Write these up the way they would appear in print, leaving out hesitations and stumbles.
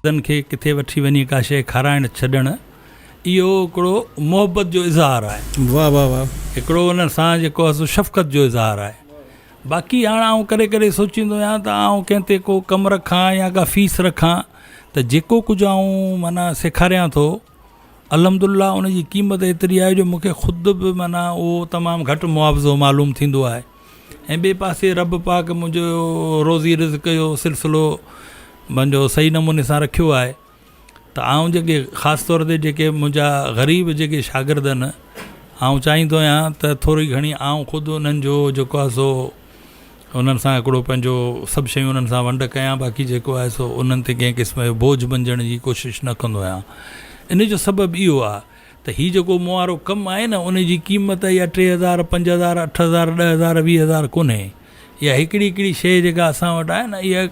شاگردن کي ڪٿي وٺي وڃي ڪا شيء کارائڻ ڇڏڻ اهو هڪڙو محبت جو اظهار آهي. واه واه واه. هڪڙو انهن سان جيڪو آهي سو شفقت جو اظهار آهي. باقي هاڻ آئون ڪڏهن ڪڏهن سوچيندو آهيان ته آئون ڪنهن تي ڪو ڪم رکان يا ڪا فيس رکان ته جيڪو ڪجهه آئون معنيٰ سيکاريان ٿو الحمدلله ان جي قيمت ايتري آهي جو مون کي خود به معنيٰ اهو تمام گهٽ معاوضو معلوم ٿيندو آهي ۽ ٻئي پاسي رب پاڪ منهنجو روزي رزق جو سلسلو منهنجو صحيح نموني سان رکيو آهي ته آئون جيڪي خاص طور تي جيڪي منهنجا غريب جيڪي شاگرد آهن آئون چاهيندو آهيان ته ٿوري گهڻي آئون خود انهن جو جيڪو آهي سو انهن سان هڪڙو پنهنجو سڀ شيون انهن سان ونڊ ڪيان باقي جيڪو آهي سو انهن تي ڪنهن قسم جو بوجهه بنجڻ جي ڪوشش نه ڪندو آهيان ان جو سبب اهو آهي ته هي جيڪو مون وارو ڪم آهي نه ان جي قيمت اها 3000 5000 8000 10000 20000 ڪونهي اها هڪڙي هڪڙي شيء جيڪا اسان وٽ آهي نه اها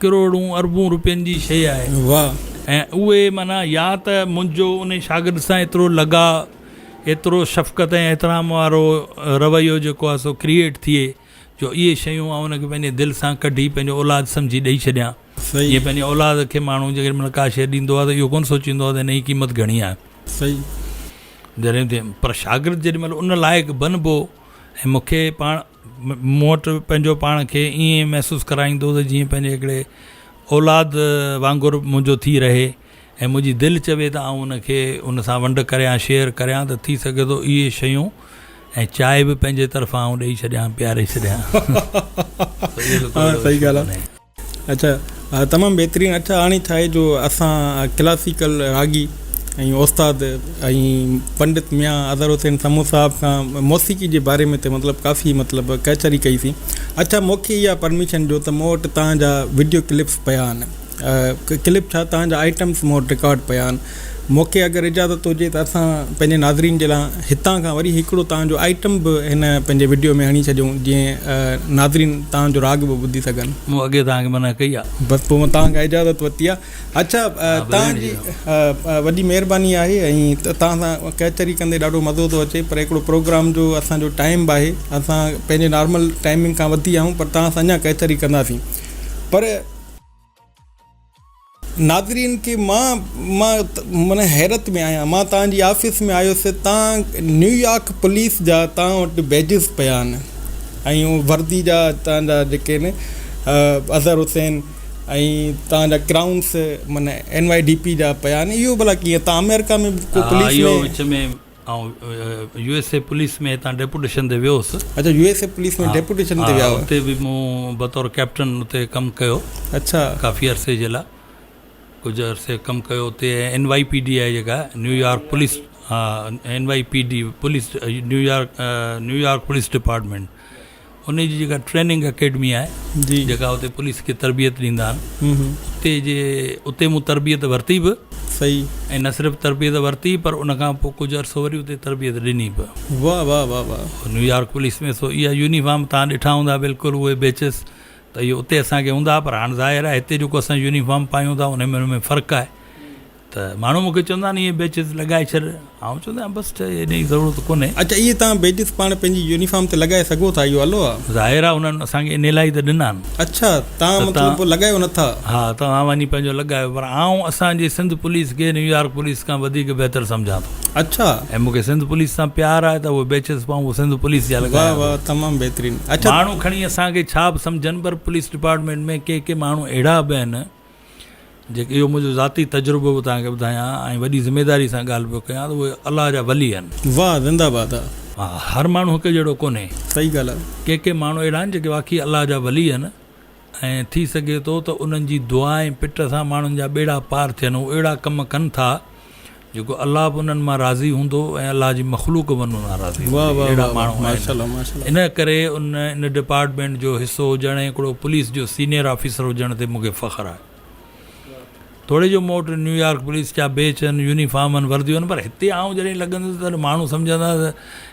ڪروڙون اربون روپين جي شيء آهي واهه ۽ اهي معنيٰ يا ته منهنجو ان شاگرد سان ايترو لڳاء ايترو شفقت ۽ احترام وارو رويو جيڪو آهي سو ڪريئيٽ ٿئي جو اهي شيون آئون ان کي پنهنجي دل سان ڪڍي پنهنجو اولاد سمجهي ڏئي ڇڏيان. صحيح. جيئن پنهنجي اولاد کي ماڻهو جيڪڏهن مهل ڪا شيء ڏيندو آهي ته اهو ڪونه سوچيندو آهي ته هن جي قيمت گهڻي آهي. صحيح. جڏهن ته پر شاگرد جيڏي مهل ان لائق بنبو ۽ مون کي پاڻ مون وٽ پنهنجو پاڻ کي ائين محسوس ڪرائيندو ته جيئن پنهنجي هڪڙي اولاد وانگر منهنجو ٿي رهي ۽ منهنجي دل چوي ته آئون ان کي ان سان ونڊ ڪريان شيئر ڪريان ته ٿي سگهي ٿو اهي شيون ۽ چانهه به پنهنجي طرفان آئون ڏئي ڇڏيان پياري ڇڏيان. ها صحيح ڳالهه آهي. اڇا تمام بهترين اڇا هاڻي ڇا آهي جو اسان ڪلاسيڪل راڳي ۽ استاد ۽ پنڊت ميان اظهر حسين سمون صاحب سان موسيقي جي باري ۾ ته مطلب ڪافي مطلب ڪچهري ڪئي سين اڇا مونکي اها پرميشن ڏيو ته مون وٽ توهان جا وڊيو ڪلپس پيا آهن ڪلپ ڇا توهان جا آئٽمس مون وٽ رڪارڊ پيا آهن مون کي اگر اجازت هجي ته اسان پنهنجي ناظرين جي لاء هتان کان وري هڪڙو توهان جو آئٽم به هن پنهنجي وڊيو ۾ هڻي ڇڏيون جيئن ناظرين توهان جو راڳ به ٻڌي سگهن. مون اڳي توهان کي منع ڪئي آهي. بس پوء مون توهان کان اجازت ورتي آهي. اڇا توهان جي وڏي مهرباني آهي ۽ توهان سان ڪچهري ڪندي ڏاڍو مزو ٿو اچي پر هڪڙو پروگرام جو اسان جو ٽائيم به آهي اسان پنهنجي نارمل ٽائمنگ کان وڌي آهيون پر توهان سان اڃا ڪچهري ڪنداسين پر ناظرين کي مان مان معنيٰ حيرت ۾ آهيان مان توهان جي آفيس ۾ آيس توهان نيويارڪ پوليس جا توهان وٽ بيجز پيا آهن ۽ وردي جا توهان جا جيڪي آهن اظهر حسين ۽ توهان جا ڪرائونس معنيٰ اين وائي ڊي پي جا پيا آهن اهو ڀلا ڪيئن توهان آمريڪا ۾ به ڪو پوليس ۾ آئون يو ايس اي پوليس ۾ هتان ڊيپوٽيشن تي ويو هوس. اڇا U S A police ۾ deputation تي ويا هئا. اتي به مون بطور ڪئپٽن اتي ڪم ڪيو. اڇا. ڪافي عرصي جي لاء ڪجهه عرصي ڪم ڪيو اتي ۽ اين وائي پي ڊي آهي جيڪا نيويارڪ پوليس ها N Y P D police New York New York police department ان جي جيڪا ٽريننگ اڪيڊمي آهي جي جيڪا اتي پوليس کي تربيت ڏيندا آهن اتي جي اتي مون تربيت ورتي به صحيح ۽ نه صرف تربيت ورتي پر ان کان پوء ڪجهه عرصو وري اتي تربيت ڏني به واه واه واه واه نيويارڪ پوليس ۾ سو اها يونيفارم تان ڏٺا هوندا بلڪل اهي بيچز ته اهو اتي اسان کي هوندا پر هاڻ ظاهر آهي هتي جيڪو اسان يونيفارم پايون ٿا ان ۾ ان ۾ فرق آهي ته ماڻهو مون کي چوندا آهن اهي بيچز لڳائي ڇڏ، آئون چوندو آهيان بس ايڏي ضرورت ڪونهي. اڇا اهي توهان بيجز پاڻ پنهنجي يونيفارم تي لڳائي سگهو ٿا اهو الو آهي. ظاهر آهي انهن اسان کي انهي لاء ئي ته ڏنا آهن. اڇا توهان مطلب پوء لڳايو نه ٿا. ها توهان وڃي پنهنجو لڳايو پر آئون اسان جي سنڌ پوليس کي نيويارڪ پوليس کان وڌيڪ بهتر سمجهان ٿو. اڇا. ۽ مون کي سنڌ پوليس سان پيار آهي ته اهي بيچز پوء آئون سنڌ پوليس جا لڳايان ٿو. واه واه تمام بهترين اڇا. ماڻهو کڻي اسان کي ڇا به سمجهن پر پوليس ڊپارٽمينٽ ۾ ڪي ڪي ماڻهو اهڙا به آهن جيڪي اهو منهنجو ذاتي تجربو به توهان کي ٻڌايان ۽ وڏي ذميداري سان ڳالهه پيو ڪيان ته اهي الله جا ولي آهن. واه زنده باد. ها هر ماڻهو هڪ جهڙو ڪونهي. صحيح ڳالهه آهي. ڪي ڪي ماڻهو اهڙا آهن جيڪي واقعي الله جا ولي آهن ۽ ٿي سگهي ٿو ته انهن جي دعا ۽ پٽ سان ماڻهن جا ٻيڙا پار ٿين هو اهڙا ڪم ڪن ٿا جيڪو الله به انهن مان راضي هوندو ۽ الله جي مخلوق به انهن مان راضي هوندي اهڙا ماڻهو آهن ان ڪري ان ان ڊپارٽمينٽ جو حصو هجڻ ۽ هڪڙو پوليس جو سينيئر آفيسر هجڻ تي مون کي فخر آهي توڙي جو مون وٽ نيويارڪ پوليس جا بيچ آهن يونيفارم آهن ورديون آهن پر هتي آئون جڏهن لڳندس ته ماڻهو سمجهندا ته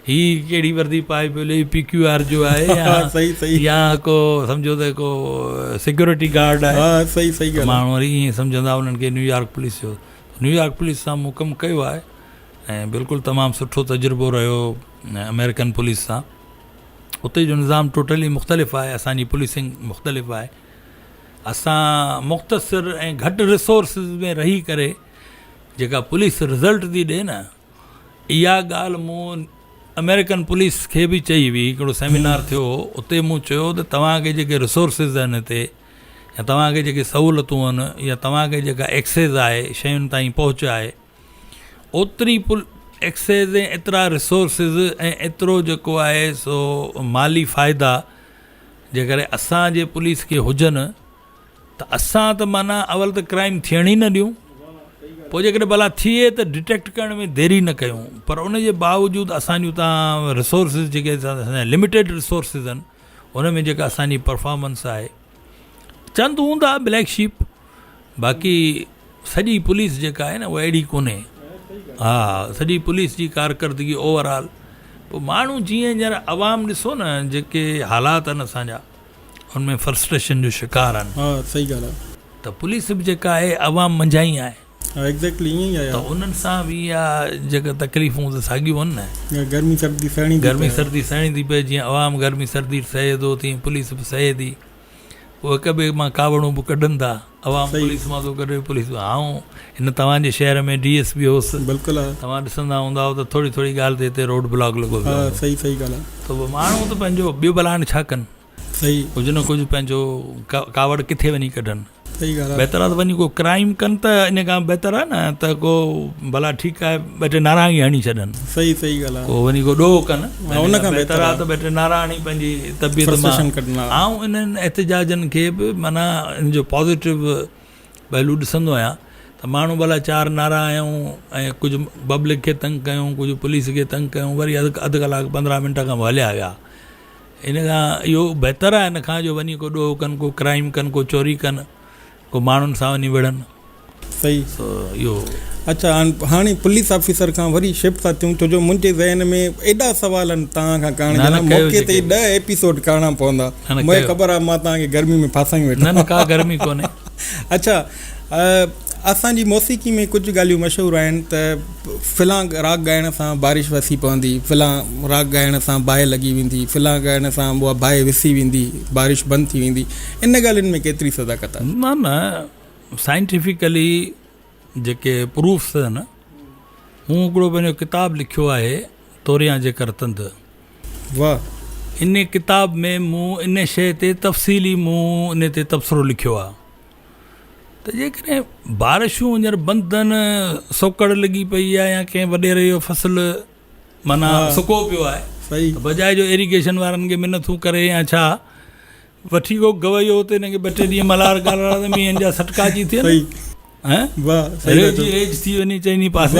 هي ڪهڙي وردي پائي پيو هلي پي ڪيو آر جو آهي يا ڪو سمجهو ته ڪو سيڪيورٽي گارڊ آهي ماڻهو وري ائين سمجهندا انهن کي نيويارڪ پوليس جو نيويارڪ پوليس سان مون ڪم ڪيو آهي ۽ بلڪل تمام سٺو تجربو رهيو آمريڪن پوليس سان اتي جو نظام ٽوٽلي مختلف آهي اسان جي پوليسنگ مختلف آهي اسان مختصر ۽ گهٽ ريسورسز ۾ رهي ڪري جيڪا پوليس رزلٽ ٿي ڏي نه اها ڳالهه مون آمريڪن پوليس کي به چئي هئي هڪڙو سيمينار ٿيو هو اتي مون چيو ته توهان کي جيڪي ريسورسز آهن هتي يا توهان کي جيڪي سهولتون آهن يا توهان کي جيڪا ايڪسيز آهي شين تائين پهچ آهي اوتري ايڪسيز ۽ ايترا ريسورسز ۽ ايترو جيڪو آهي سو مالي فائدا جيڪڏهن اسان جي پوليس کي هجن ته اسان ته معنيٰ اول ته ڪرائيم ٿيڻ ئي نه ڏيون پوء جيڪڏهن ڀلا ٿئي ته ڊٽيڪٽ ڪرڻ ۾ ديري نه ڪيون پر ان جي باوجود اسان جون تان ريسورسز جيڪي لميٽيڊ ريسورسز آهن ان ۾ جيڪا اسان جي پرفارمنس آهي چند هوندا بليڪ شيپ باقي سڄي پوليس جيڪا آهي نه اها اهڙي ڪونهي ها سڄي پوليس جي ڪارڪردگي اوور آل پوء ماڻهو جيئن هينئر عوام ڏسو نه جيڪي حالات آهن اسان جا ان ۾ فرسٽريشن جو شڪار آهن ها صحيح ڳالهه آهي ته پوليس به جيڪا آهي عوام منجهان ئي آهي ها ايگزيڪٽلي ائين ئي آهي ته انهن سان به اها جيڪا تڪليفون ته ساڳيون آهن نه گرمي سردي سهڻي ٿي گرمي سردي سهڻي ٿي پئي جيئن عوام گرمي سردي سهي ٿو تيئن پوليس به سهي ٿي پوء هڪ ٻئي مان ڪاوڙون به ڪڍن ٿا. عوام پوليس مان ٿو ڪڍي پوليس مان. آئون هن توهان جي شهر ۾ ڊي ايس پي هوس. بلڪل ها. توهان ڏسندا هوندائو ته ٿوري ٿوري ڳالهه تي هتي روڊ بلاڪ لڳو پيو ها هوندو. صحيح صحيح ڳالهه آ. ته پوء ماڻهو ته پنهنجو ٻيو ڀلا هاڻي ڇا ڪن. صحيح. ڪجهه نه ڪجهه پنهنجو ڪاوڙ ڪٿي وڃي ڪڍن. صحيح ڳالهه آ. بهتر آ ته وڃي ڪو ڪرائيم ڪن ته ان کان بهتر آ نه ته ڪو ڀلا ٺيڪ آهي ٻه ٽي نعرا ئي هڻي ڇڏن. صحيح صحيح ڳالهه آ. ڪو وڃي ڪو ڏوهه ڪن ها ان کان بهتر آ ته ٻه ٽي نعرا هڻي پنهنجي طبيعت مان فرسٽريشن ڪڍن ها. آئون انهن احتجاجن کي به معنيٰ ان جو پازيٽو پهلو ڏسندو آهيان ته ماڻهو ڀلا چار نعرا هنيائون ۽ ڪجهه پبلڪ کي تنگ ڪيائون ڪجهه پوليس کي تنگ ڪيائون وري اڌ ڪلاڪ 15 منٽ کان پوء هليا ويا. ان کان اهو بهتر آهي ان کان جو وڃي ڪو ڏوهه ڪن ڪو ڪرائيم ڪن ڪو چوري ڪن ڪو ماڻهن سان وڃي وڙهن. صحيح. سو اهو. اڇا هاڻي پوليس آفيسر کان وري شفٽ ٿا ٿيون ڇو جو منهنجي ذهن ۾ ايڏا سوال آهن توهان کان ڪرڻ جي لاء موقعي تي 10 ايپيسوڊ ڪرڻا پوندا مونکي خبر آهي مان توهان کي گرمي ۾ ڦاسايون ويٺو نه نه ڪا گرمي ڪونهي. اڇا اسان جي موسيقي ۾ ڪجهه ڳالهيون مشهور آهن ته فلان راڳ ڳائڻ سان بارش وسي پوندي، فلان راڳ ڳائڻ سان باهه لڳي ويندي، فلان ڳائڻ سان اها باهه وسي ويندي، بارش بند ٿي ويندي. ان ڳالهين ۾ ڪيتري صداقت آهي؟ نه نه سائنٽيفڪلي جيڪي پروفس آهن مون هڪڙو پنهنجو ڪتاب لکيو آهي توريان جيڪر تند. واھ. ان ڪتاب ۾ مون ان شيء تي تفصيلي مون ان تي تبصرو لکيو آهي ته جيڪڏهن بارشون هينئر بند آهن سوڪڙ لڳي پئي آهي يا ڪنهن وڏيري جو فصل معنيٰ سڪو پيو آهي ته بجاء جو ايريگيشن وارن کي منٿون ڪري يا ڇا وٺي ڪو گويو اتي هن کي ٻه ٽي ڏينهن ملهار ڳالهارا ته مينهن جا سٽڪا اچي ٿين ريج ئي ريج ٿي وڃي چئني پاسي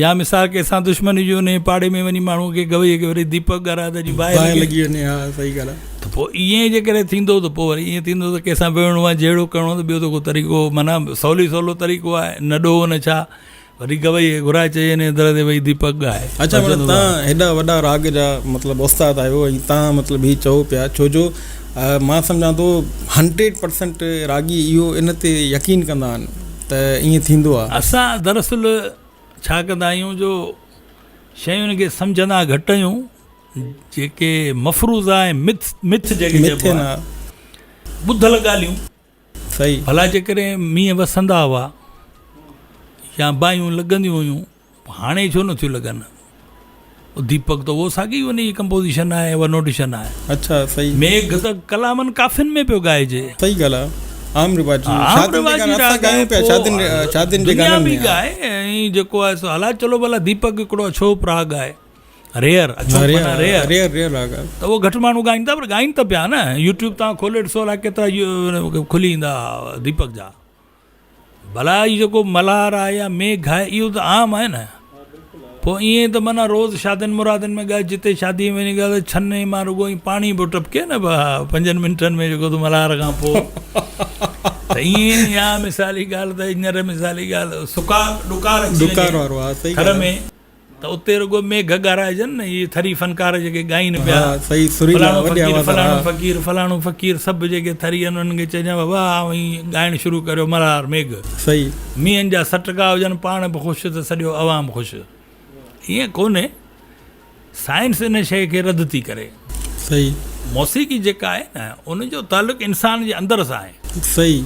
يا مثال ڪنهن سان دشمني جو انهي پاڙي ۾ وڃي ماڻهو کي گويي کي وري ديپڪ ڳارائي ته جي باهه لڳي وڃي ها صحيح ڳالهه ته پوء ائين جيڪڏهن ٿيندو ته پوء وري ائين ٿيندو ته ڪنهن سان وڙهڻو آهي جهيڙو ڪرڻو آهي ته ٻيو ته ڪو طريقو معنيٰ سولي سولو طريقو آهي نه ڏوهه نه ڇا وري گويي کي گهرائي چئي انهي در تي ويهي ديپڪ ڳائي. اڇا مطلب تان هيڏا وڏا راڳ جا مطلب استاد آهيو ۽ تان مطلب هي چئو پيا ڇو جو مان سمجهان ٿو هنڊريڊ پرسنٽ راڳي اهو ان تي يقين ڪندا آهن ته ائين ٿيندو آهي. اسان دراصل ڇا ڪندا آهيون جو شين کي سمجهندا گهٽ آهيون جيڪي مفروضا ۽ مٿ مٿ جيڪي چئبو آهي ٻڌل ڳالهيون صحيح. ڀلا جيڪڏهن مينهن وسندا هئا يا باهيون لڳنديون هيون هاڻي ڇو نٿيون لڳن؟ ديپڪ ته اهو ساڳي ان جي ڪمپوزيشن آهي اها نوٽيشن آهي. اڇا صحيح. ميگهه ته ڪلامن ڪافين ۾ پيو ڳائجي. صحيح ڳالهه آهي عام رواجي عام رواجي اسان ڳايون پيا شادين شادين جي گانن ۾ دنيا به ڳائي ۽ جيڪو آهي سو هلا چلو ڀلا ديپڪ هڪڙو اڇوپ راڳ آهي. ريئر اڇو معنيٰ ريئر ريئر ريئر راڳ آهي ته اهو گهٽ ماڻهو ڳائين ٿا پر ڳائين ته پيا نه يوٽيوب تان کولي ڏسو الائي ڪيترا کلي ايندا ديپڪ جا ڀلا هي جيڪو ملهار آهي يا ميگهه آهي اهو ته عام آهي نه پوء ائين ته معنيٰ روز شادين مرادين ۾ ڳائي جتي شادي ۾ وڃي ڳائي ته ڇني مان رڳو ائين پاڻي پيو ٽپڪي نه پنجن منٽن ۾ جيڪو ته ملهار کان پوء ته ائين يا مثالي ڳالهه ته هينئر مثالي ڳالهه سڪا ڏڪار اچي وڃي ٿر ۾ ته اتي رڳو ميگهه ڳارائجن نه اهي ٿري فنڪار جيڪي ڳائين پيا فلاڻو فقير فلاڻو فقير فلاڻو فقير سڀ جيڪي ٿري آهن انهن کي چئجان بابا اوهين ڳائڻ شروع ڪريو ملهار ميگهه مينهن جا سٽڪا هجن پاڻ به خوش ته سڄو عوام خوش ائين ڪونهي سائنس ان شيء کي رد ٿي ڪري موسيقي جيڪا آهي نه ان جو تعلق انسان جي اندر سان آهي. صحيح.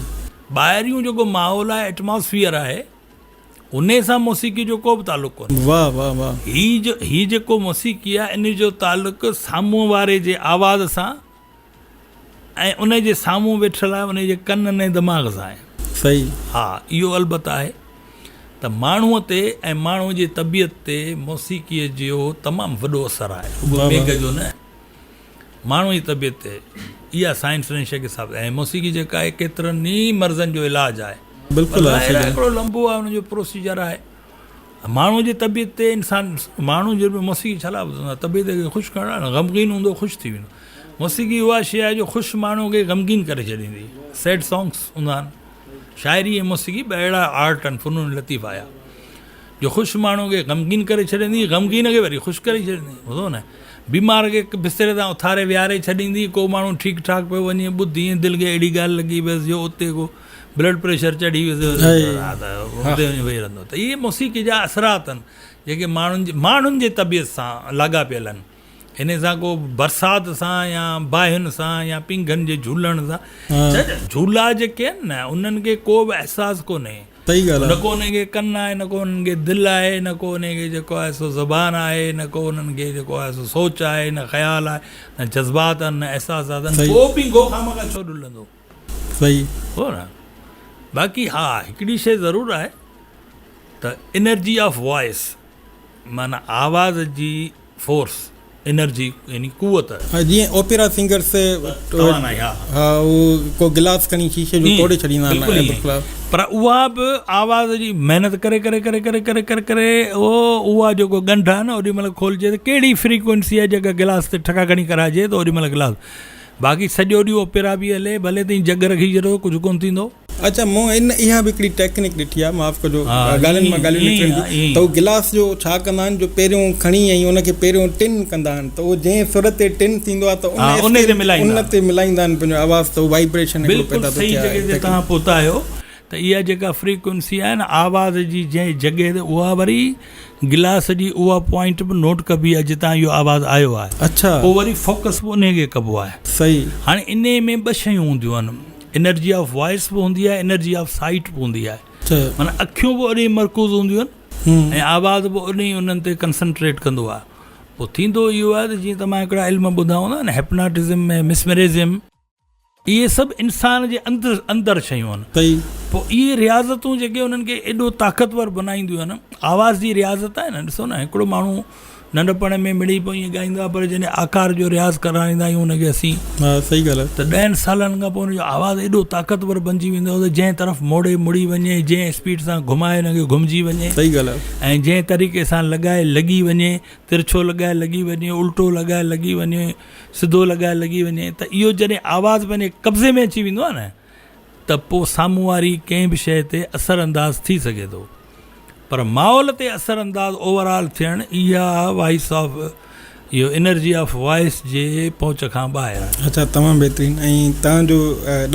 ٻاهريون جيڪو ماحول آهي ايٽماسفيئر آهي انهي سان موسيقي جو ڪو به تعلق ڪونهي. واه واه واه. هي جو هي جيڪو موسيقي آهي ان جو تعلق سامهون واري جي آواز سان ۽ ان جي سامهون ويٺل آهي ان جي ڪنن ۽ دماغ سان آهي. صحيح. ها اهو البته آهي ته ماڻهوء تي ۽ ماڻهوء جي طبيعت تي موسيقيء جو تمام وڏو اثر آهي رڳو ميگهه جو نه. ماڻهوء جي طبيعت تي اها سائنس ان شيء کي ثابت ۽ موسيقي جيڪا آهي ڪيترن ئي مرضن جو علاج آهي. بلڪل آهي ظاهر آهي هڪڙو لنبو آهي ان جو پروسيجر آهي. ماڻهوء جي طبيعت تي انسان ماڻهو جي موسيقي ڇا لاء ٻڌندو آهي طبيعت کي خوش ڪرڻ لاء نه غمگين هوندو خوش ٿي ويندو موسيقي اها شيء آهي جو خوش ماڻهوء کي غمگين ڪري ڇڏيندي سيڊ سانگس هوندا آهن شاعري ۽ موسيقي ٻه اهڙا آرٽ آهن فنون لطيف آيا جو خوش ماڻهوء کي غمگين ڪري ڇڏيندي، غمگين کي وري خوش ڪري ڇڏيندي. ٻڌو نه؟ بيمار کي بستري تان اٿاري ويهاري ڇڏيندي، ڪو ماڻهو ٺيڪ ٺاڪ پيو وڃي، ٻڌ ائين دل کي اهڙي ڳالهه لڳي ويس جو اتي ڪو بلڊ پريشر چڙهي ويس ته اتي وڃي ويهي رهندو. ته اهي موسيقي جا اثرات آهن، جيڪي ماڻهن جي ماڻهن جي طبيعت سان لاڳاپيل آهن. انهي سان ڪو برسات سان يا باهين سان يا پينگهن جي جهولڻ سان جهولا جيڪي آهن نه انهن کي ڪو به احساس ڪونهي. صحيح ڳالهه نه ڪو انهن کي ڪن آهي نه ڪو انهن کي دل آهي نه ڪو انهن کي جيڪو آهي سو زبان آهي نه ڪو انهن کي جيڪو آهي سو سوچ آهي نه خيال آهي نه جذبات آهن نه احساسات آهن ڪو پينگهو خامخواه ڇو ڏلندو. صحيح. هو نه باقي ها هڪڙي شيء ضرور آهي ته انرجي آف وائس معنيٰ آواز جي فورس، انرجي يعني قوت. ها جيئن اوپيرا سنگرس توانائي ها. ها هو ڪو گلاس کڻي شيشي جو ٽوڙي ڇڏيندا آهن بلڪل ائين پر اها به آواز جي محنت ڪري ڪري ڪري ڪري ڪري ڪري ڪري اهو اها جيڪو ڳنڍ آهي نه اوڏي مهل کولجي ته ڪهڙي فريڪوئنسي آهي جيڪا گلاس تي ٺڪا کڻي ڪرائجي ته اوڏي مهل گلاس باقي سڄو ڏينهن اوپيرا به هلي ڀلي تائين جڳ رکي ڇڏو ڪجهه ڪونه ٿيندو. اڇا مون ان اها به هڪڙي ٽيڪنڪ ڏٺي آهي معاف ڪجو ڳالهين مان ڳالهيون نڪرن ٿيون ته هو گلاس جو ڇا ڪندا آهن جو پهريون کڻي ۽ ان کي پهريون ٽن ڪندا آهن ته اهو جنهن سر تي ٽن ٿيندو آهي ته ان ان تي ملائيندا آهن پنهنجو آواز ته اهو وائبريشن هڪڙو بلڪل پيدا ٿو صحيح ٿئي جڳهه تي توهان پهتا آهيو ته اها جيڪا فريڪوئنسي آهي نه آواز جي جنهن جڳهه تي اها وري گلاس جي اها پوائنٽ به نوٽ ڪبي آهي جتان اهو آواز آيو آهي. اڇا. پوء وري فوڪس به انهي کي ڪبو آهي. صحيح. هاڻي انهي ۾ ٻه شيون هونديون آهن انرجي آف وائس به هوندي آهي انرجي آف سائيٽ به هوندي آهي. اڇا. معنيٰ اکيون به انهي مرڪوز هونديون آهن ۽ آواز به انهي انهن تي ڪنسنٽريٽ ڪندو آهي. پوء ٿيندو اهو آهي ته جيئن ته مان هڪڙا علم ٻڌا هوندا نه هيپناٽزم ۽ مسمرزم. اهي سڀ انسان جي اندر اندر شيون آهن. صحيح. پوء اهي رياضتون جيڪي انهن کي ايڏو طاقتور بنائينديون آهن، آواز جي رياضت آهي نه، ڏسو نه هڪڙو ماڻهو ننڍپڻ ۾ مڙئي پوء ائين ڳائيندو آهي پر جڏهن آڪار جو رياض ڪرائيندا آهيون ان کي اسين. ها صحيح ڳالهه آهي. ته ڏهن سالن کان پوء ان جو آواز ايڏو طاقتور بنجي ويندو آهي ته جنهن طرف موڙي مڙي وڃي، جنهن اسپيڊ سان گهمائي ان کي گهمجي وڃي. صحيح ڳالهه آهي. ۽ جنهن طريقي سان لڳائي لڳي وڃي، ترڇو لڳائي لڳي وڃي، الٽو لڳائي لڳي وڃي. سڌو لڳائي لڳي وڃي ته اهو جڏهن آواز پنهنجي قبضي ۾ اچي ويندو آهي نه ته پوء سامهون واري ڪنهن به شيء تي اثر انداز ٿي سگهي ٿو پر ماحول تي اثر انداز اوور آل ٿيڻ اها وائس آف اهو انرجي آف وائس جي پهچ کان ٻاهر آهي. اڇا تمام بهترين ۽ توهان جو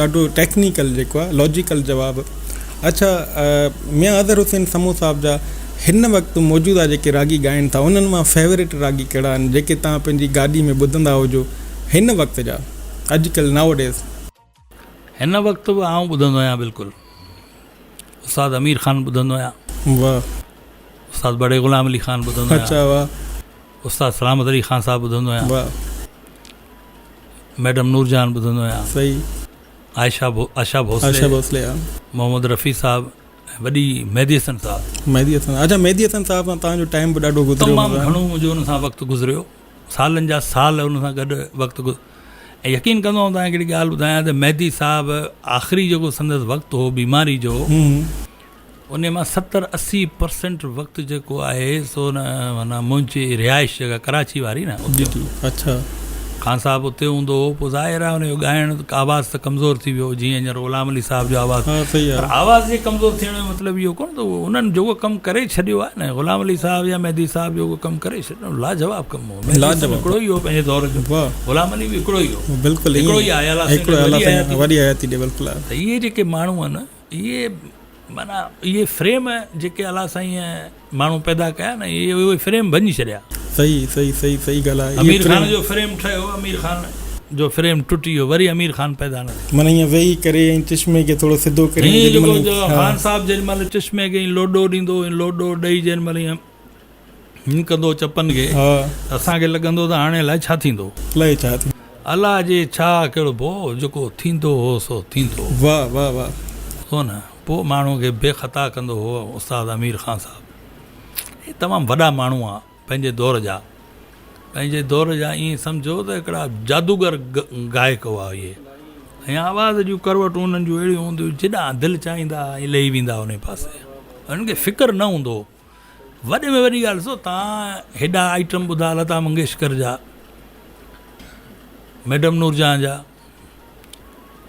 ڏاڍو ٽيڪنيڪل جيڪو آهي لاجيڪل جواب اڇا ميان اظهر حسين سمون صاحب جا هن وقت موجوده جيڪي راڳي ڳائين ٿا انهن مان فيورٽ راڳي ڪهڙا آهن جيڪي توهان پنهنجي گاڏي ۾ ٻڌندا هجو هن وقت جا اڄڪلهه نائو ڊيز. هن وقت به آئون ٻڌندو آهيان بلڪل استاد امير خان ٻڌندو آهيان. واه. استاد بڙي غلام علي خان ٻڌندو آهيان. اڇا واه. استاد سلامت علي خان صاحب ٻڌندو آهيان. واه. ميڊم نور جهان ٻڌندو آهيان. صحيح. عائشه آشا ڀوسلي. آشا ڀوسلي ها. محمد رفيع صاحب ۽ وڏي مهدي حسن صاحب. مهدي حسن اڇا مهدي حسن صاحب سان توهان جو ٽائيم به ڏاڍو گذريو تمام گهڻو منهنجو ان سان وقت گذريو سالن جا سال ان سان گڏ وقت ۽ يقين ڪندو آئون توهان کي هڪڙي ڳالهه ٻڌايان ته مهدي صاحب آخري جيڪو سندس وقت هو بيماري جو انهي مان 70 80 پرسنٽ وقت جيڪو آهي سو نه معنيٰ منهنجي رهائش جيڪا ڪراچي واري نه اتي جي اڇا خان صاحب اتي هوندو هو پوء ظاهر آهي ان جو ڳائڻ آواز ته ڪمزور ٿي ويو جيئن هينئر غلام علي صاحب جو آواز ها صحيح پر آهي آواز جي ڪمزور ٿيڻ جو مطلب اهو ڪونه ته انهن جيڪو ڪم ڪري ڇڏيو آهي نه غلام علي صاحب يا مهدي صاحب جيڪو ڪم ڪري ڇڏيو لاجواب ڪم هو مهدي صاحب لاجواب هڪڙو ئي هو پنهنجي دور جو واه غلام علي به هڪڙو ئي هو بلڪل هڪڙو ائين ئي آهي الله سائين هڪڙو وڏي الله سائين حياتي وڏي حياتي ڏي بلڪل ته اهي جيڪي ماڻهو آهن اهي معنيٰ اهي فريم جيڪي الله سائينء ماڻهو پيدا ڪيا نه اهي اهي فريم ڀڃي ڇڏيا. صحيح صحيح صحيح صحيح ڳالهه آهي امير خان جو فريم ٺهيو امير خان جو فريم ٽٽي ويو وري امير خان پيدا نه ٿيو. معنيٰ ائين ويهي ڪري ۽ چشمي کي ٿورو سڌو ڪري ائين جيڪو خان صاحب جيڏي مهل چشمي کي ائين لوڏو ڏيندو ۽ لوڏو ڏئي جيڏي مهل ائين هين ڪندو چپن کي ته اسان کي لڳندو ته هاڻي الائي ڇا ٿيندو. الائي ڇا ٿيندو. الاء جي ڇا ڪهڙو پوء جيڪو ٿيندو هو سو ٿيندو. واه واه واه. سو نه پوء ماڻهو کي بي خطا ڪندو هو استاد امير خان صاحب. هي تمام وڏا ماڻهو هئا. پنهنجي دور جا پنهنجي دور جا ائين سمجهو ته هڪڙا جادوگر گائڪ هئا اهي ۽ آواز جون ڪروٽون انهن جون اهڙيون هونديون جيڏانهن دل چاهيندا ۽ لهي ويندا انهي پاسي انهن کي فڪر نه هوندو هو وڏي ۾ وڏي ڳالهه ڏسو تان هيڏا آئٽم ٻڌا لتا منگيشڪر جا ميڊم نورجهان جا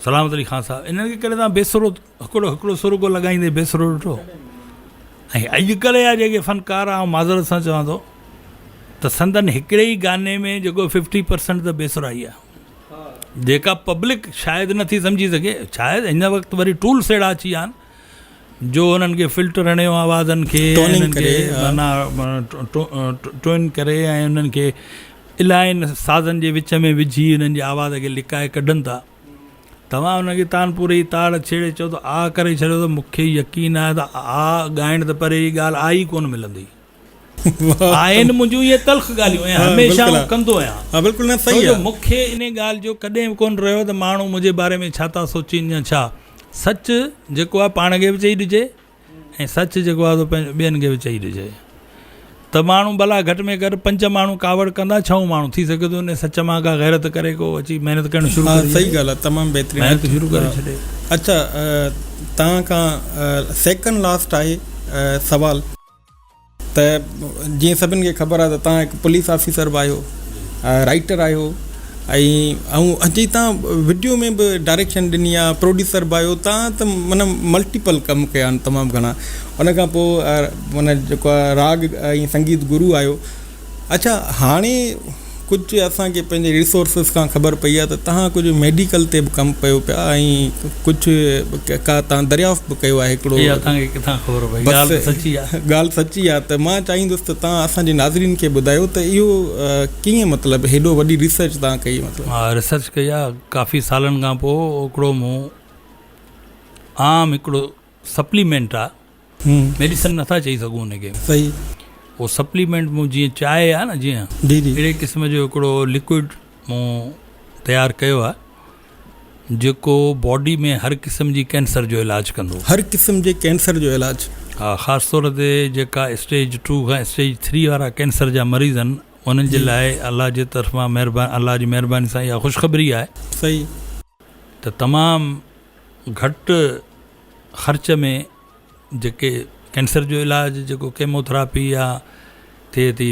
سلامت علي خان صاحب انهن کي ڪڏهن تان بيسرو هڪڙو هڪڙو سر ڪو لڳائيندي بيسرو ڏٺو ۽ اڄڪلهه جا جيڪي فنڪار آئون معذرت سان چوان ٿو ته سندن هڪڙي ئي گاني ۾ جيڪو ففٽي پرسنٽ ته بيسرائي آهي جيڪا پبلڪ شايد نٿي سمجهي سگهي شايد هن وقت وري ٽولس اهڙا اچي ويا آهن جو انهن کي فلٽر هڻيو آوازن کي انهن کي معنيٰ ٽون ڪري ۽ انهن کي الاهين سازن جي وچ ۾ وجهي انهن جي آواز کي لڪائي ڪڍن ٿا توهان ان کي تانپوري جي تاڙ ڇيڙي چئو ته آء ڪري ڇڏيو ته مون کي يقين آهي ته آء ڳائڻ ته پري جي ڳالهه آء ئي ڪونه ملندي. آهن منهنجون اهي تلخ ڳالهيون ۽ هميشه آئون ڪندو آهيان. ڇو جو مون کي انهي ڳالهه جو ڪڏهن به ڪونه رهيو ته ماڻهو منهنجي باري ۾ ڇا ٿا سوچين يا ڇا. سچ جيڪو آهي پاڻ کي به چئي ڏجي. ۽ سچ جيڪو آهي سو پنهنجو ٻين کي به چئي ڏجي ته ماڻهو ڀلا گهٽ ۾ گهٽ پنج ماڻهو ڪاوڙ ڪندا ڇهون ماڻهو ٿي سگهي ٿو ان سچ مان ڪا غيرت ڪري ڪو اچي محنت ڪرڻ شروع ڪري صحيح ڳالهه آهي تمام بهترين محنت شروع ڪري ڇڏي. اڇا توهان کان سيڪنڊ لاسٽ آهي سوال. ته جيئن سڀن کي خبر آهي ته توهان هڪ پوليس آفيسر به آهيو رائيٽر آهيو ۽ ۽ اچي توهان وڊيو ۾ به ڊائريڪشن ڏني آهي پروڊيوسر به آهيو توهان ته معنيٰ ملٽيپل ڪم ڪيا آهن تمام گهڻا ان کان پوء معنيٰ جيڪو آهي راڳ ۽ سنگيت گرو آهيو اڇا هاڻي ڪجهه اسان کي پنهنجي ريسورسز کان خبر پئي آهي ته توهان ڪجهه ميڊيڪل تي به ڪم ڪيو پيا ۽ ڪجهه ڪا توهان دريافت به ڪيو آهي هڪڙو اها توهان کي ڪٿان خبر پئي ڳالهه ته سچي آهي. ڳالهه سچي آهي ته مان چاهيندس ته توهان اسان جي ناظرين کي ٻڌايو ته اهو ڪيئن مطلب هيڏو وڏي ريسرچ توهان ڪئي مطلب. ها ريسرچ ڪئي آهي ڪافي سالن کان پوء هڪڙو مون عام هڪڙو سپليمينٽ آ ميڊيسن نٿا چئي سگهون ان کي صحيح هو سپليمينٽ مون جيئن چانهه آ نه جيئن جي جي اهڙي قسم جو هڪڙو لڪوئڊ مون تيار ڪيو آ جيڪو باڊي ۾ هر قسم جي ڪينسر جو علاج ڪندو. هر قسم جي ڪينسر جو علاج. ها خاص طور تي جيڪا اسٽيج ٽو کان اسٽيج ٿري وارا ڪينسر جا مريض آهن انهن جي لاء الله جي طرفان مهربان الله جي مهرباني سان اها خوشخبري آهي صحيح. ته تمام گهٽ خرچ ۾ جيڪي ڪينسر جو علاج جيڪو ڪيمو ٿراپي يا ٿئي ٿي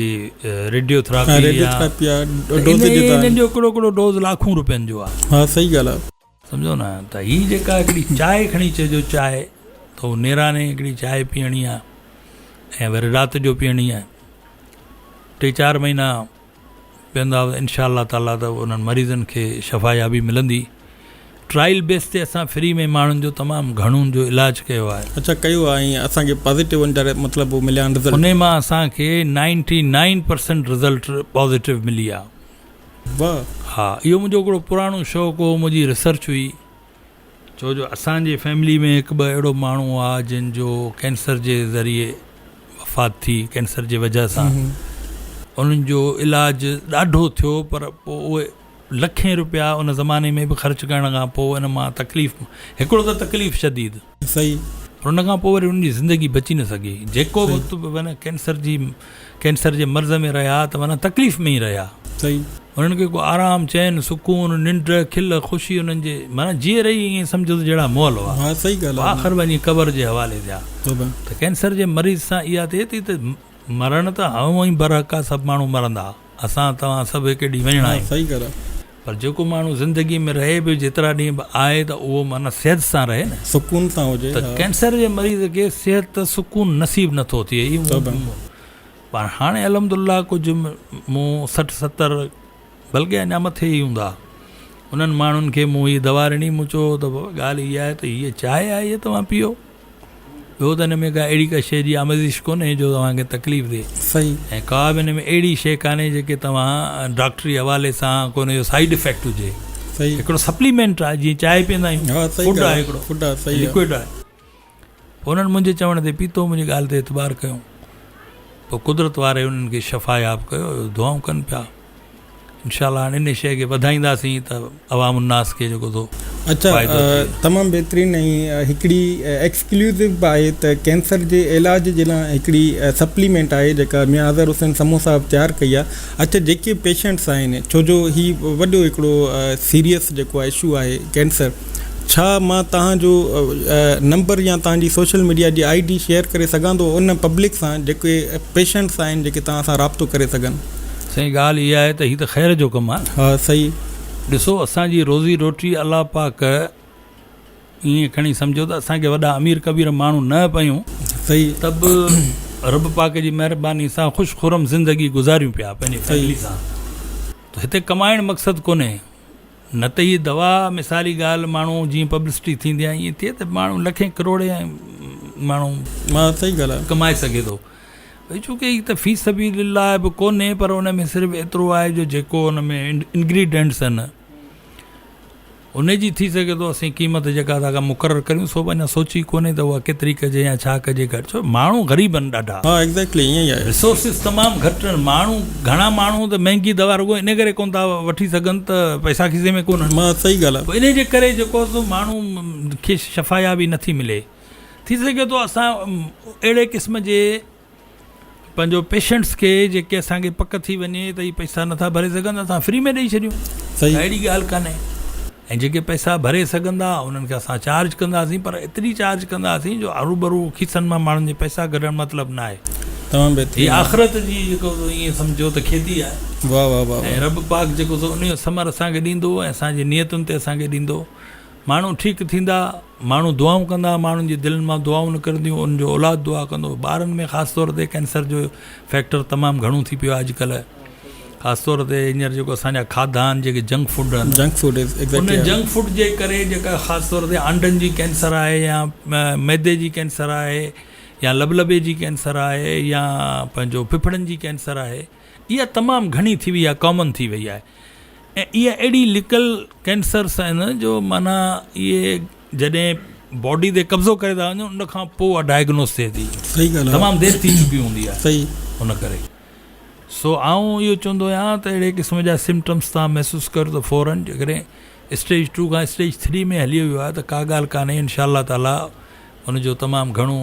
ريڊيو ٿراپي يا انهن جو هڪڙو هڪڙو ڊوز لاکون روپين جو آهي. ها صحيح ڳالهه آهي. سمجهو نه ته هي جيڪا هڪڙي چانهه کڻي چئجو چانهه ته هو نيراني هڪڙي چانهه پيئڻي آهي ۽ وري رات جو پيئڻي آهي ٽي چار مهينا پيئندا ته انشاء الله تعالي ته انهن مريضن کي شفا يابي ملندي. ٽرائل بيس تي اسان فري ۾ ماڻهن جو تمام گهڻو جو علاج ڪيو آهي. اڇا ڪيو آهي ۽ اسان کي پازيٽو ان جا مطلب مليا آهن رزلٽ. انهي مان اسان کي ninety nine percent result positive ملي آهي. واھ. ها اهو منهنجو هڪڙو پراڻو شوق هو منهنجي ريسرچ هئي. ڇو جو اسان جي فيملي ۾ هڪ ٻه اهڙو ماڻهو هئا جن جو ڪينسر جي ذريعي وفات ٿي ڪينسر جي وجهه سان انهن جو علاج ڏاڍو ٿيو پر پوء اهي لکين روپيا ان زماني ۾ به خرچ ڪرڻ کان پوء ان مان تڪليف هڪڙو ته تڪليف شديد صحيح پر ان کان پوء وري انهن جي زندگي بچي نه سگهي جيڪو وقت به معنيٰ ڪينسر جي ڪينسر جي مرض ۾ رهيا ته معنيٰ تڪليف ۾ ئي رهيا صحيح انهن کي ڪو آرام، چين، سڪون، ننڊ، کل، خوشي انهن جي معنيٰ جيئري ئي ائين سمجهو ته جهڙا مئل هئا. ها صحيح ڳالهه آهي. آخر وڃي قبر جي حوالي ٿيا. ته ڪينسر جي مريض سان اها ٿئي ٿي ته مرڻ ته هونء ئي برحق آهي سڀ ماڻهو مرندا. اسان توهان سڀ هڪ ڏينهن وڃڻا آهيون. ها صحيح ڳالهه آهي. پر جيڪو ماڻهو زندگي ۾ رهي به جيترا ڏينهن به آهي ته اهو معنيٰ صحت سان رهي نه. سڪون سان هجي. ته ڪينسر جي مريض کي صحت سڪون نصيب نٿو ٿئي. پر هاڻي الحمد الله ڪجهه مون 60 70 بلڪه اڃا مٿي ئي هوندا انهن ماڻهن کي مون هي دوا ڏني مون چيو ته بابا ڳالهه اها آهي ته هيء چانهه آهي هيء توهان پيئو ٻيو ته ان ۾ ڪا اهڙي ڪا شيء جي آميزش ڪونهي جو توهان کي تڪليف ڏئي. صحيح. ۽ ڪا به ان ۾ اهڙي شيء ڪانهي جيڪي توهان ڊاڪٽري حوالي سان ڪو ان جو سائيڊ افيڪٽ هجي. صحيح. هڪڙو سپليمينٽ آهي جيئن چانهه پيئندا آهيون. ها صحيح فوڊ ڳالهه آهي هڪڙو. فوڊ آهي صحيح آهي. لڪوئڊ آهي. پوء انهن منهنجي چوڻ تي پيتو منهنجي ڳالهه تي اعتبار ڪيو. پوء قدرت واري انهن کي شفاياب ڪيو دعائون ڪن پيا. انشاء الله هاڻي انهي شيء کي وڌائينداسين ته عوام الناس کي جيڪو ٿو اچا فائدو ٿئي. تمام بهترين ۽ هڪڙي ايڪسڪليوزو به آهي ته ڪينسر جي علاج جي لاء هڪڙي سپليمينٽ آهي جيڪا ميان اظهر حسين سمون صاحب تيار ڪئي آهي اچا جيڪي پيشنٽس آهن ڇو جو هي وڏو هڪڙو سيريس جيڪو آهي اشو آهي ڪينسر ڇا مان توهان جو نمبر يا توهان جي سوشل ميڊيا جي I D share ڪري سگهان ٿو ان پبلڪ سان جيڪي پيشنٽس آهن جيڪي توهان سان رابطو ڪري سگهن. سائين ڳالهه اها آهي ته هي ته خير جو ڪم آهي نه. ها صحيح. ڏسو اسان جي روزي روٽي الله پاڪ ائين کڻي سمجهو ته اسان کي وڏا امير ڪبير ماڻهو نه پيون صحيح. ته به رب پاڪ جي مهرباني سان خوش خرم زندگي گذاريون پيا پنهنجي فيملي سان ته هتي ڪمائڻ مقصد ڪونهي. نه ته هي دوا مثالي ڳالهه ماڻهو جيئن پبلسٽي ٿيندي آهي ائين ٿئي ته ماڻهو لکين ڪروڙين ماڻهو ها صحيح ڳالهه آهي. ڪمائي سگهي ٿو ڀئي چونڪه هي ته في سبيل الله به ڪونهي پر ان ۾ صرف ايترو آهي جو جيڪو ان ۾ انگريڊينٽس آهن ان جي ٿي سگهي ٿو اسين قيمت جيڪا ٿا ڪا مقرر ڪريون سو به اڃا سوچي ڪونهي ته اها ڪيتري ڪجي يا ڇا ڪجي گهٽ ڇو ماڻهو غريب آهن ڏاڍا. ها ايگزيڪٽلي ائين ئي آهي. ريسورسز تمام گهٽ آهن ماڻهو گهڻا ماڻهو ته مهنگي دوا رڳو ان ڪري ڪونه ٿا وٺي سگهن ته پئسا کيسي ۾ ڪونهن. ها صحيح ڳالهه آهي. پوء انهي جي ڪري جيڪو سو ماڻهو کي شفايابي نٿي ملي. ٿي سگهي ٿو اسان اهڙي قسم جي پنهنجو پيشنٽس کي جيڪي اسان کي پڪ ٿي وڃي ته هي پئسا نٿا ڀري سگهن اسان فري ۾ ڏئي ڇڏيون اهڙي ڳالهه ڪانهي ۽ جيڪي پئسا ڀري سگهندا انهن کي اسان چارج ڪنداسين پر ايتري چارج ڪنداسين جو هروڀرو کيسن مان ماڻهن جي پئسا ڪڍڻ مطلب نه آهي تمام بهترين هي آخرت جي جيڪو ائين سمجهو ته کيتي آهي واه واه واه ۽ رب پاڪ جيڪو سو ان جو ثمر اسان کي ڏيندو ۽ اسان جي نيتن تي اسان کي ڏيندو ماڻهو ٺيڪ ٿيندا، ماڻهو دعائون ڪندا، ماڻهن جي دلين مان دعائون نڪرنديون، انهن جو اولاد دعا ڪندو، ٻارن ۾ خاص طور تي ڪينسر جو فيڪٽر تمام گهڻو ٿي پيو آهي اڄڪلهه خاص طور تي هينئر جيڪو اسان جا کاڌا آهن جيڪي جنڪ فوڊ آهن جنڪ فوڊ ان جنڪ فوڊ جي ڪري جيڪا خاص طور تي آنڊن جي ڪينسر آهي يا معدي جي ڪينسر آهي يا لبلبي جي ڪينسر آهي يا پنهنجو ڦڦڙن جي ڪينسر آهي اها تمام گهڻي ٿي وئي آهي ڪامن ٿي وئي آهي ۽ اها اهڙي لڪل ڪينسرس آهن جو معنيٰ اهي جڏهن باڊي تي قبضو ڪري ٿا وڃن ان کان پوء اها ڊائگنوز ٿئي ٿي صحيح ڳالهه تمام دير ٿي چڪي هوندي آهي صحيح ان ڪري سو آئون اهو چوندو آهيان ته اهڙي قسم جا سمٽمس تان محسوس ڪريو ته فورن جيڪڏهن اسٽيج ٽو کان اسٽيج ٿري ۾ هلي ويو آهي ته ڪا ڳالهه ڪانهي انشاء الله تعاليٰ ان جو تمام گهڻو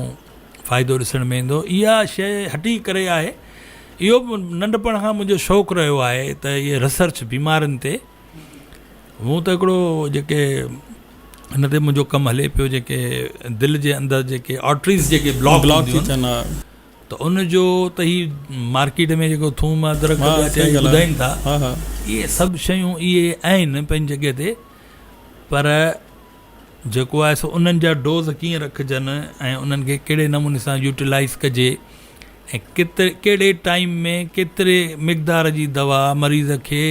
فائدو ڏسڻ ۾ ايندو. اها شيء هٽي ڪري آهي. اهو به ننڍپڻ کان منهنجو شوق رهيو آهي ته اهي ريسرچ بيمارين تي مون ته هڪڙو جيڪي هن تي منهنجو ڪم هلي پيو جيڪي دل جي اندر جيڪي آرٽريز جيڪي بلاڪ بلاڪ ٿي ٿين ته ان جو ته هي مارڪيٽ ۾ جيڪو ٿوم ادرڪ ٻڌائين ٿا اهي سڀ شيون اهي آهن پنهنجي جڳهه تي پر جيڪو آهي سو انهن جا ڊوز ڪيئن رکجن ۽ انهن کي ڪهڙي نموني سان يوٽيلائيز ڪجي ۽ ڪيتري ڪهڙي ٽائيم ۾ ڪيتري مقدار جي دوا مريض کي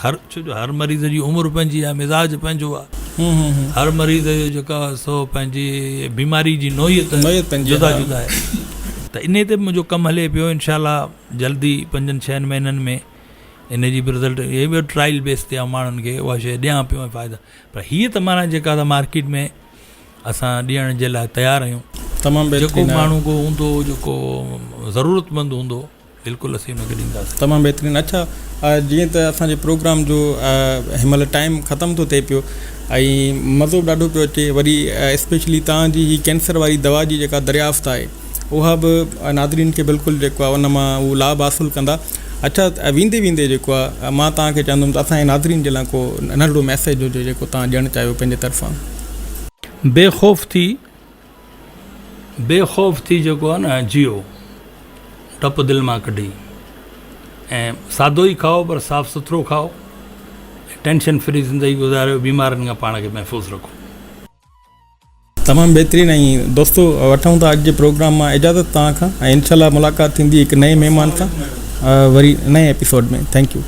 هر ڇو جو هر مريض جي عمر پنهنجي آهي مزاج پنهنجو آهي هر مريض جو جيڪو آهي سو پنهنجي بيماري جي نوعيت جدا جدا آهي ته انهي تي به منهنجو ڪم هلي پيو انشاء الله جلدي پنجن ڇهن مهينن ۾ ان جي به رزلٽ هي به ٽرائل بيس تي آئون ماڻهن کي اها شيء ڏيان پيو ۽ فائدا پر هيء ته معنيٰ جيڪا ته مارڪيٽ ۾ اسان ڏيڻ جي لاء تيار آهيون. تمام جيڪو بهترين آهي. ماڻهو ڪو هوندو جيڪو ضرورتمند هوندو بلڪل اسين ان کي ڏينداسين. تمام بهترين اڇا جيئن ته اسان جي پروگرام جو هن مهل ٽائيم ختم ٿو ٿئي پيو ۽ مزو به ڏاڍو پيو اچي وري اسپيشلي توهان جي هي ڪينسر واري دوا جي جيڪا دريافت آهي اها به ناظرين کي بلڪل جيڪو آهي ان مان هو لاڀ حاصل ڪندا. اڇا ويندي ويندي جيڪو آهي مان توهان کي چوندم ته اسان جي ناظرين جي لاء ڪو ننڍڙو ميسيج هجي جيڪو توهان ڏيڻ چاهيو پنهنجي طرفان. بي خوف ٿي بي خوف ٿي جيڪو آهي نه جيئو ڊپ دل مان ڪڍي ۽ سادو ئي کائو پر صاف سٿرو کائو ٽينشن فري زندگي گذاريو بيمارين کان پاڻ کي محفوظ رکو. تمام بهترين ۽ دوستو وٺون ٿا اڄ جي پروگرام مان اجازت توهان کان ۽ انشاء الله ملاقات ٿيندي هڪ نئين مهمان سان وري نئين ايپيسوڊ ۾ thank you.